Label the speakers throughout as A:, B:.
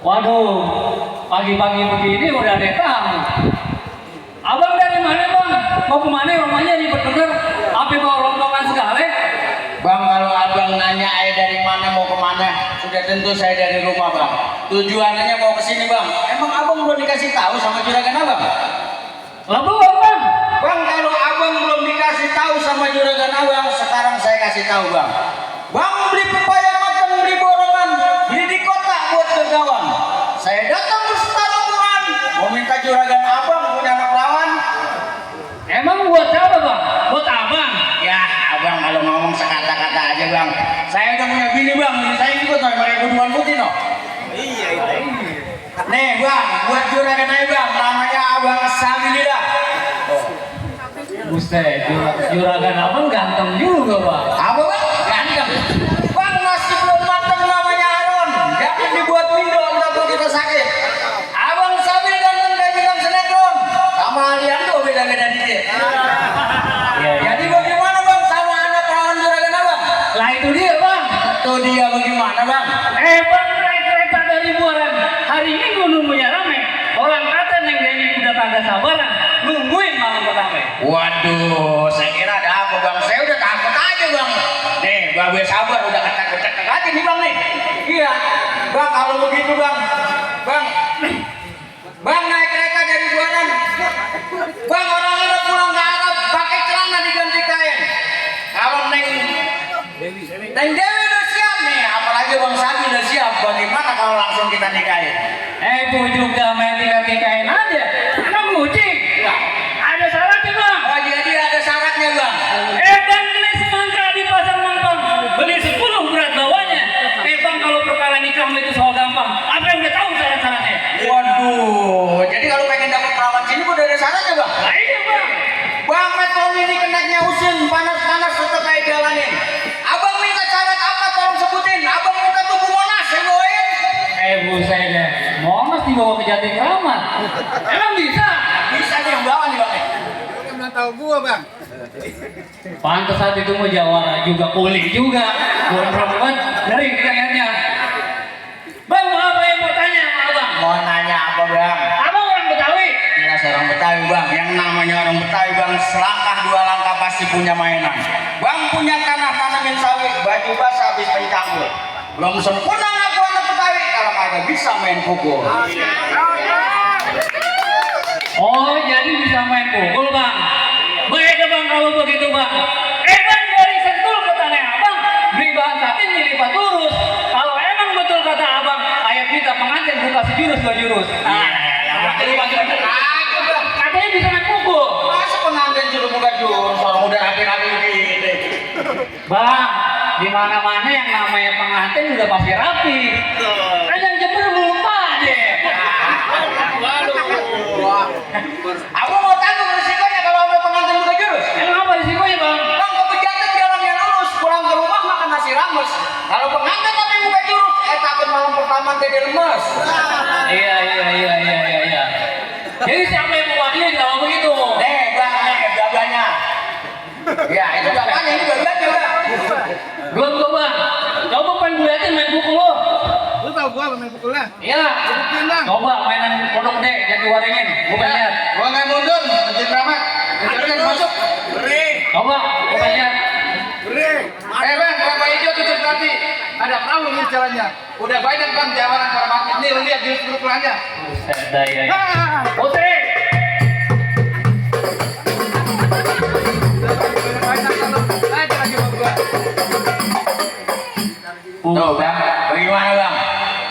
A: Waduh, pagi-pagi begini udah ada tamu. Abang dari mana bang? Mau kemana rumahnya ribet bener? Apa bawa rombongan segala?
B: Bang, kalau abang nanya saya dari mana mau kemana, sudah tentu saya dari rumah bang. Tujuannya mau ke sini bang. Emang abang belum dikasih tahu sama juragan abang?
A: Lah belum bang.
B: Bang, kalau abang belum dikasih tahu sama juragan abang, sekarang saya kasih tahu bang. Bang beli pepaya matang, beli borongan, beli di kota buat kegawan. Saya datang berserta rombongan, mau minta juragan abang punya anak perawan.
A: Emang buat siapa bang? Buat abang?
B: Ya, abang kalau ngomong sekata-kata aja bang. Saya udah punya bini bang, bini saya ikut no, pakai kuduan putih no. Iya. Nih bang, buat juragan aja bang, namanya abang Samilila.
A: Buset, juragan abang ganteng juga bang.
B: Apa bang? Ganteng. Bang masih belum matang namanya Aron. Jangan dibuat window takut kita sakit. Abang Samil ganteng kayak bintang sinetron. Sama Aliando beda-beda dikit. Jadi bagaimana bang sama anak perawan juragan abang?
A: Lah itu dia bang.
B: Itu dia bagaimana bang?
A: Bang, kereta dari Buaran. Hari ini nunggunya rame. Orang kata Neng Deni udah kagak sabaran. Nungguin malam pertama.
B: Waduh, saya kira ada apa bang? Saya udah takut aja bang. Nih, babe sabar udah ketek-ketek aja nih bang nih. Iya, bang kalau begitu bang, bang naik kereta dari Buaran. Bang orang Arab pulang ke Arab pakai celana diganti kain. Kalau Neng Dewi udah siap nih, apalagi bang Sabi udah siap. Bagaimana kalau langsung kita nikahin?
A: Bu juga main tingkat-tingkatin aja. Emang ngucing? Ada syaratnya bang.
B: Oh jadi ada syaratnya bang.
A: Bang beli semangka di pasar Mampang. Beli 10 berat bawahnya. Bang kalau perkara nikah itu soal gampang. Apa yang udah tahu syarat-syaratnya?
B: Waduh, jadi kalau pengen dapat perawan sini udah ada syaratnya bang?
A: Nah iya bang.
B: Bang Metron ini kenaknya usin, panas-panas tetap kayak jalanin. Abang minta syarat apa tolong sebutin. Abang minta tubuh Monas, saya bawain.
A: Buset deh. Monas dibawa ke Jati Kramat. Emang bisa?
B: Bisa nih yang bawa nih bang.
C: Kan belum tahu gua bang.
A: Pantes saat itu mau jawara juga kuling juga. Kurang dari kayaknya. Bang mau apa yang mau tanya sama abang?
B: Mau nanya apa bang?
A: Abang orang Betawi.
B: Jelas orang Betawi bang. Yang namanya orang Betawi bang, selangkah dua langkah pasti punya mainan. Bang punya tanah tanamin sawit, baju basah habis pencampur. Belum sempurna ngaku anak Betawi kalau kagak bisa main pukul.
A: Oh jadi bisa main pukul bang. Baik bang kalau begitu bang. Bang dari Sentul ke Tanah Abang beli bahan satin dilipat lurus. Kalau emang betul kata abang, ayat kita pengantin buka sejurus dua jurus. Jadi bagi-bagi aja bang. Katanya bisa main pukul.
B: Masa pengantin suruh buka jurus, orang udah rapi-rapi begini.
A: Bang, di mana-mana yang namanya pengantin udah pasti rapi. Kan yang jemur lupa deh.
B: Aku mau tanggung risikonya kalau ada pengantin buka jurus.
A: Emang apa risikonya bang?
B: Bang kepejatan jalannya lurus, pulang ke rumah makan nasi rames. Kalau pengantin tapi buka jurus, takut malam pertama jadi lemes.
A: Iya. Jadi siapa yang mewakili kalau begitu?
B: Bang, gabanya. Ya, itu gabanya, ini gabanya bang.
A: Belum bang. Coba pengen gue liatin main pukul lo.
C: Lu tahu gua main pukulnya?
A: Iya.
C: Buktiin bang.
A: Coba mainan pondok deh, jadi waringin. Gue pengen lihat.
C: Gua nggak mundur, masjid Rahmat. Jangan masuk. Beri.
A: Coba, gue pengen lihat.
C: Beri. Bang, kelapa hijau tutup nanti. Ada perahu nih jalannya. Udah banyak bang jawaran para market nih, lu lihat di pukulannya.
A: Buset dah ya. Putri.
B: Tuh bang, bagaimana bang?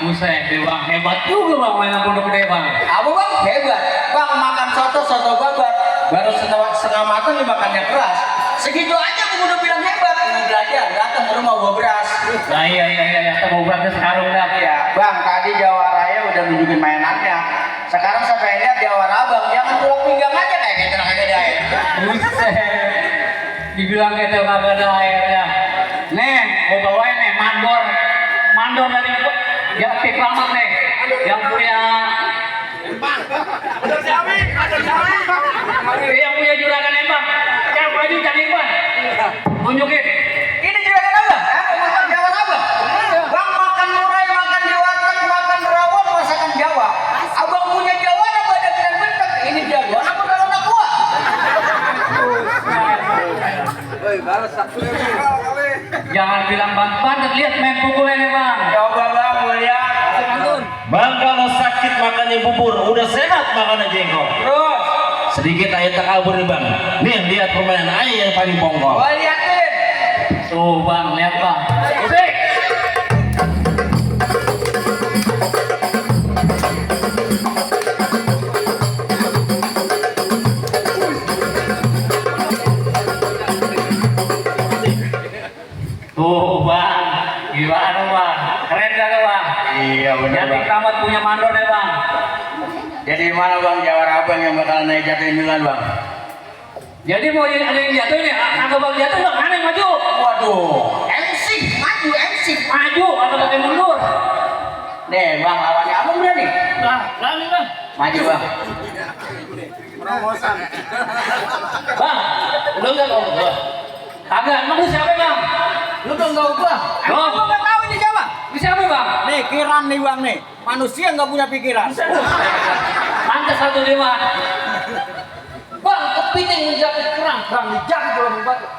A: Buset deh bang, hebat juga bang mainan pondok gede bang.
B: Apa bang? Hebat. Bang makan soto babat. Baru setengah matang dimakannya keras. Segitu aja aku udah bilang hebat. Mau belajar, datang ke rumah gua beras.
A: Nah iya, kita mau berarti sekarang dah.
B: Ya, bang tadi Jawa Raya udah nunjukin mainannya. Sekarang saya pengen lihat Jawara abang. Jangan tulang pinggang aja kayak gitu kagak ada air.
A: Buset. Dibilang gitu kagak ada airnya. Nih, gue bawain nih mandor dari Jati Kramat nih, yang punya yang punya juragan Embang. Siapa aja cari Bang? Tunjukin.
B: Ini juragan abang? Makan Jawara abang? Bang makan murai, makan di warteg, makan rawon,
A: Jangan bilang bantet, lihat main pukulannya bang.
B: Coba bang, lihat.
D: Bang kalau sakit makannya bubur, udah sehat makannya jengkol.
B: Terus,
D: Sedikit ayat takabur nih bang. Nih lihat permainan ayah yang paling bongkol.
B: gua liatin.
A: Tuh bang, lihat bang. Musik. Tuh bang, gimana bang? Keren gak bang?
B: Iya benar
A: Jadi
B: bang.
A: tamat punya mandor ya bang.
B: Jadi mana bang jawara abang yang bakal naik jatuhin Milan bang?
A: Jadi mau jadi ada yang jatuh nih, kagak bang jatuh bang, mana yang maju?
B: Waduh, MC maju MC.
A: Maju, atau pakai mundur?
B: Nih bang lawannya abang berani?
A: Nah, lari bang.
B: Maju bang.
A: Bang, lu nggak tahu gua? Kagak, emang lu siapa bang?
B: Lu belum tahu gua?
A: Emang
B: Gua nggak tahu ini siapa?
A: Lu siapa bang?
B: Nih Kiram nih bang nih. Manusia nggak punya pikiran.
A: Pantes 15.
B: Bang kepiting menjadi kerang, kerang dijadi dalam batu.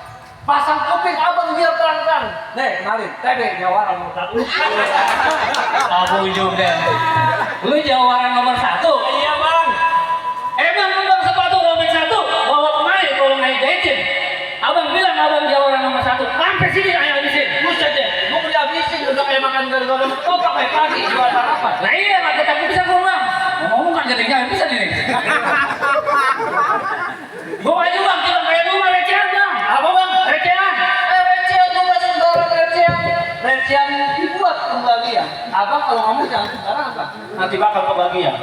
B: Pasang kuping abang biar terang-terang. Nih kenalin, Tebe jawara nomor 1.
A: Kamu juga. Lu jawara nomor 1?
B: Iya bang.
A: Emang abang sepatu robek 1? Bawa kemari kalau naik jahitin. Abang bilang abang jawara nomor 1. Sampai sini ayo habisin.
B: Buset deh, gua udah habisin udah kayak makan gara-gara ketoprak kayak pagi jual sarapan.
A: Nah iya lah, kita bisa gua bang. Ngomong kan jadi nggak bisa nih. Gua aja bang, kita kayak rumah recehan bang.
B: Apa bang?
A: Recehan.
B: Recehan tuh gak sembarang recehan. Recehan dibuat kebahagiaan. Abang kalau ngomong jangan sembarang apa?
A: Nanti bakal kebagian.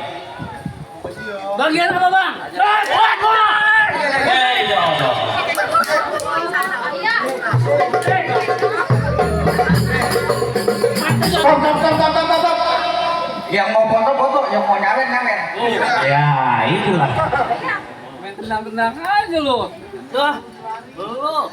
A: Bagian apa bang?
D: Ya Allah.
B: Stop. Yang mau foto-foto, yang mau nyawer.
D: Ya itulah.
A: Main tenang-tenang aja lu. Tuh. Lu.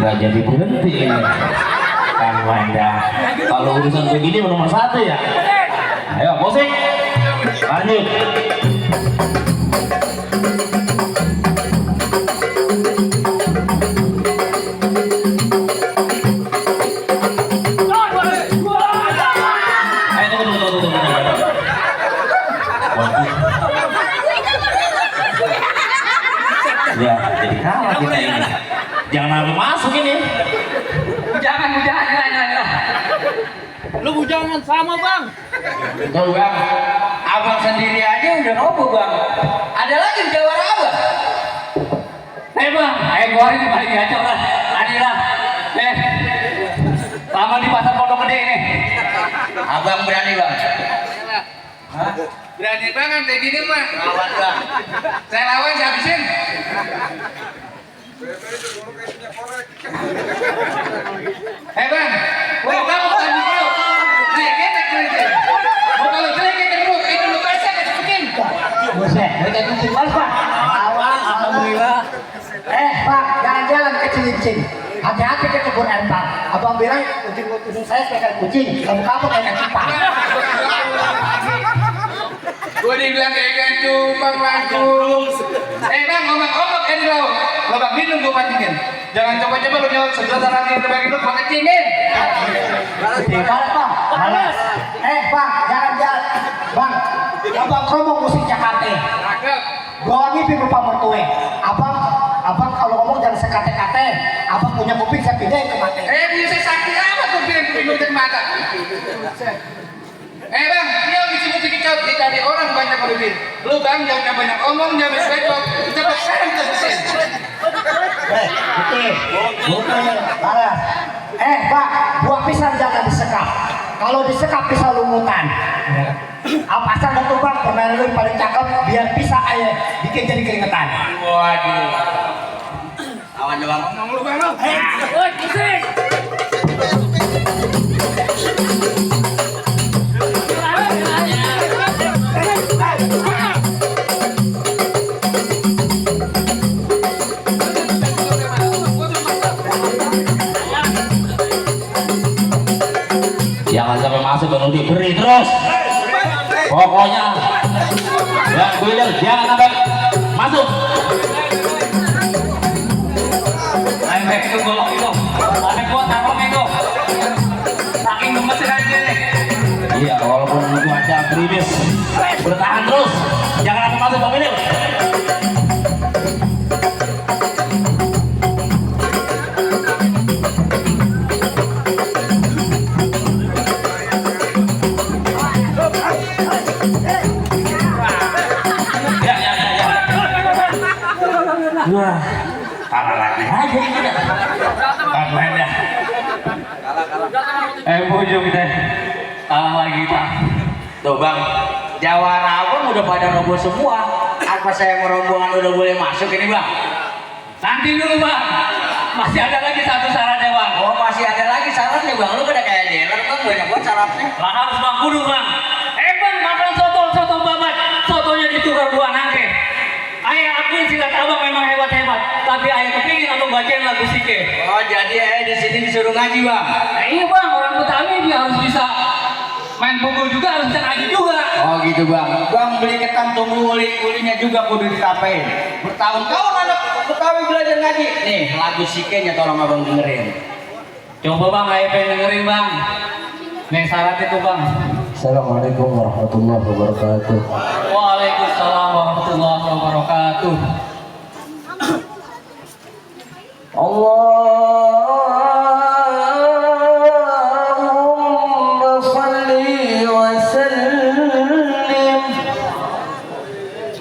D: Nggak jadi berhenti ini. Kan Wanda. Kalau urusan begini nomor 1 ya. Ayo musik. Lanjut. Ayo tunggu. Ya, jadi kalah kita ini. Jangan sampai masuk ini.
A: Jangan.
B: Lu bujangan sama bang.
D: Tahu
B: Bang, abang sendiri aja udah nopo bang. Ada lagi jawara abang.
A: Bang, gua ini paling gacor lah. Adilah. Lama di pasar Pondok Gede ini.
B: Abang berani bang.
C: Hah? Berani banget kayak gini mah.
B: Lawan bang.
C: Saya lawan, saya habisin. Bang, kamu tadi kau. Naik ketek nanti. Mau kalau jelek ketek lu, itu lu pasti akan cepetin.
B: Buset, mereka kucing balas bang.
A: Alhamdulillah.
E: Pak, jalan-jalan ke Cilincing. Hati-hati ke kebun air, Pak. Abang bilang kucing saya sebagai kucing, kamu kayak kita.
C: Gua dibilang kayak gancu, bang maju. Bang, ngomong-ngomong ini lo. Lobak minum gua pancingin. Jangan coba-coba lu nyolot sedotan lagi ke bang itu gua kecingin.
E: Balas, Bang. Balas. Bang, jalan-jalan. Bang, abang ngomong musik Jakarta.
C: Cakep.
E: Gua mimpi lupa mertue. Abang kalau ngomong jangan sekate-kate. Abang punya kuping saya pindahin ke mata.
C: Bisa sakit apa tuh kuping dari mata? Bang, dia bisa bukti kicau. Kita ada orang banyak lebih. Lu bang, jangan banyak omong, jangan banyak bacot. Cepet sekarang kita bersih.
E: Bukan. Balas. Bang, buah pisang jangan disekap. Kalau disekap bisa lumutan. Apa asal itu bang, permainan lu paling cakep biar bisa aja bikin jadi keringetan.
B: Waduh. Awan doang ngomong lu bang.
D: Jangan sampai masuk baru diberi terus. Pokoknya yang bilang jangan sampai masuk.
A: Ayo back itu golok itu. Ada gua taruh itu. Saking gemesin aja nih.
D: Iya, walaupun cuaca gerimis, bertahan terus. Jangan sampai masuk Bang Bilal. Wah, kalah lagi aja kita.
A: Kalah ya. Bujung deh. Kalah lagi kita.
B: Tuh bang, jawara abang udah pada roboh semua. Apa saya merombongan udah boleh masuk ini bang?
A: Nanti dulu bang. Masih ada lagi satu syarat ya bang.
B: Oh masih ada lagi syaratnya bang, lu pada kayak dealer kan banyak banget syaratnya.
A: Lah harus bang kudu bang. Bang makan soto babat. Sotonya ditukar buah nangke. Ayah akuin silat abang memang hebat-hebat. Tapi ayah kepingin abang bacain lagu Sike.
B: Oh jadi di sini disuruh ngaji bang?
A: Nah, iya bang, orang Betawi dia harus bisa main pukul juga, harus bisa ngaji juga.
B: Oh gitu bang. Bang beli ketan tunggu ulinya juga kudu ditapain. Bertahun-tahun anak Betawi belajar ngaji. Nih lagu Sike-nya tolong abang dengerin.
A: Coba bang, ayah pengen dengerin bang. Nih syarat itu bang.
D: Assalamualaikum warahmatullahi wabarakatuh.
A: Waalaikumsalam warahmatullahi wabarakatuh.
D: Allahumma salli wa sallim.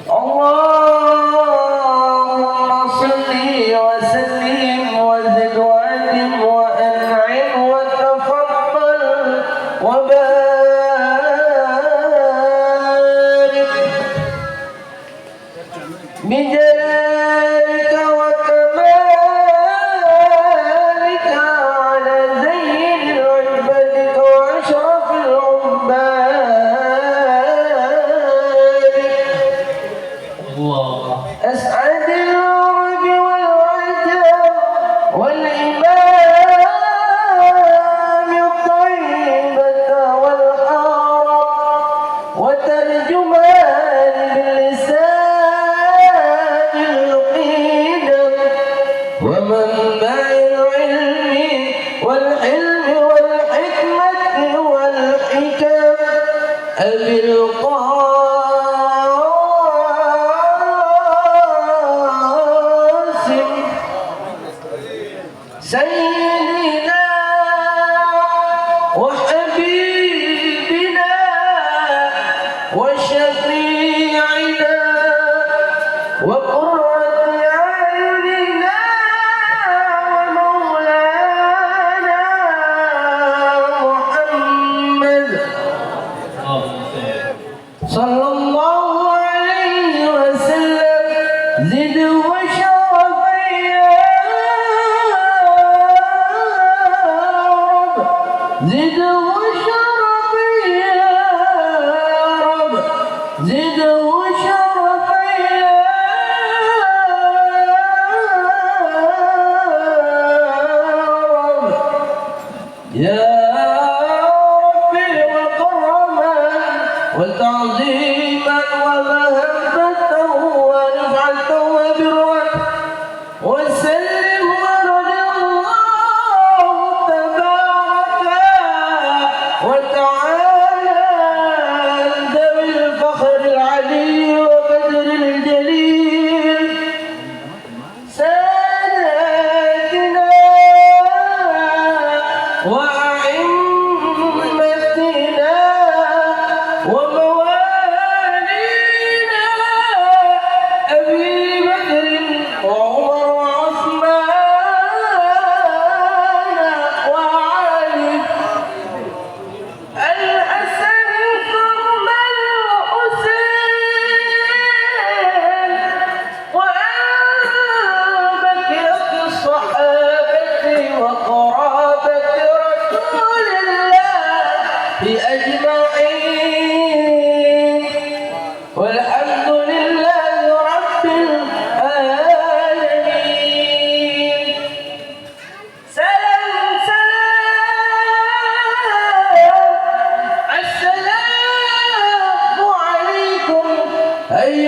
D: Allahumma salli wa sallim wa zid wa adim wa an'im wa tafaddal wa barik بجلالك وكمالك على زين عتبتك وأشرف العباد
A: Allah.
D: أسعد العرب والعجم والإمام الطيبة والحرم وترجمان باللسان القيدم ومنبع العلم والحلم والحكمة والحكم أبي القاسم سيدنا وحبيبنا وشفيعنا وقرة أعيننا ومولانا محمد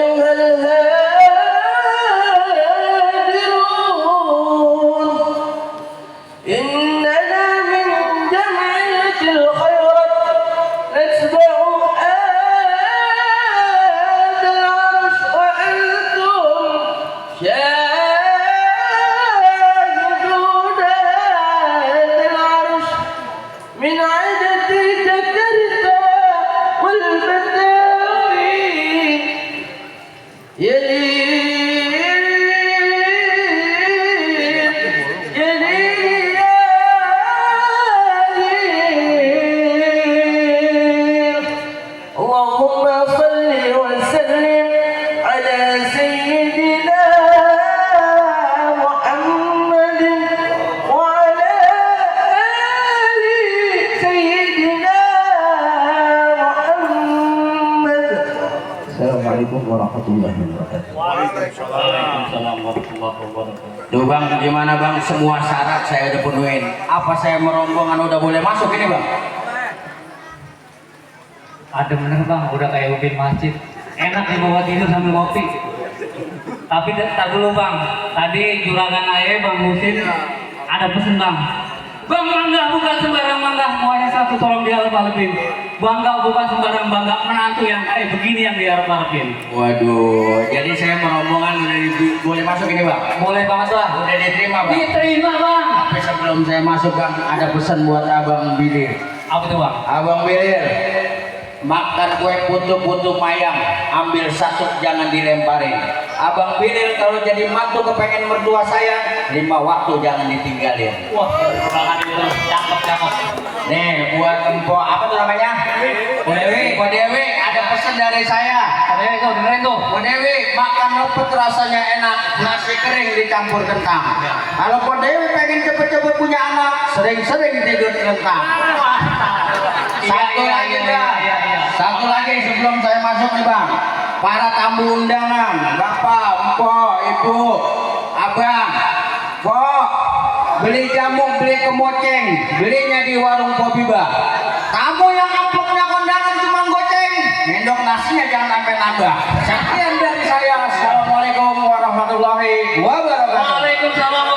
F: أيها الهادرون إننا من جمعية الخيرات نتبع هذا العرش وأنتم شاهدون هذا العرش من عدة جكرتا والبداوي اللهم صل وسلم على سيدنا محمد وعلى آل سيدنا محمد.
D: Assalamualaikum warahmatullahi wabarakatuh.
A: Waalaikumsalam warahmatullahi wabarakatuh.
B: Duh bang, gimana bang? Semua syarat saya udah penuhin. Apa saya merombongan udah boleh masuk ini bang?
A: Ada bener bang, udah kayak ubin masjid. Enak dibawa tidur sambil ngopi. Tapi tak dulu bang, tadi juragan ayah bang Musin ada pesen bang. Bang mangga bukan sembarang mangga, muanya satu tolong diharap-harapin. Bangga bukan sembarang bangga, menantu yang kayak begini yang diharap-harapin.
B: Waduh, jadi saya merombongan udah boleh masuk ini bang?
A: Boleh banget lah.
B: Udah diterima bang?
A: Diterima bang.
B: Tapi sebelum saya masuk bang, ada pesan buat abang Bilir.
A: Apa tuh bang?
B: Abang Bilir, makan kue putu-putu mayang, ambil satu jangan dilemparin. Abang Bilir kalau jadi mantu kepengen mertua saya, 5 waktu jangan ditinggalin.
A: Wah, ulangan itu cakep.
B: Nih buat empok apa tuh namanya? Bu Dewi, ada pesan dari saya.
A: Ada itu dengerin tuh.
B: Bu Dewi, makan lepet rasanya enak, nasi kering dicampur kentang. Kalau Bu Dewi pengen cepet-cepet punya anak, sering-sering tidur kentang. Satu lagi bang, satu lagi sebelum saya masuk nih bang, para tamu undangan, bapak, empok, ibu, abang, pok, beli jamu, beli kemoceng, belinya di warung Pobiba. Tamu yang amplopnya kondangan cuma goceng, ngendok nasinya jangan sampai nambah. Sekian dari saya, assalamualaikum warahmatullahi wabarakatuh.
A: Waalaikumsalam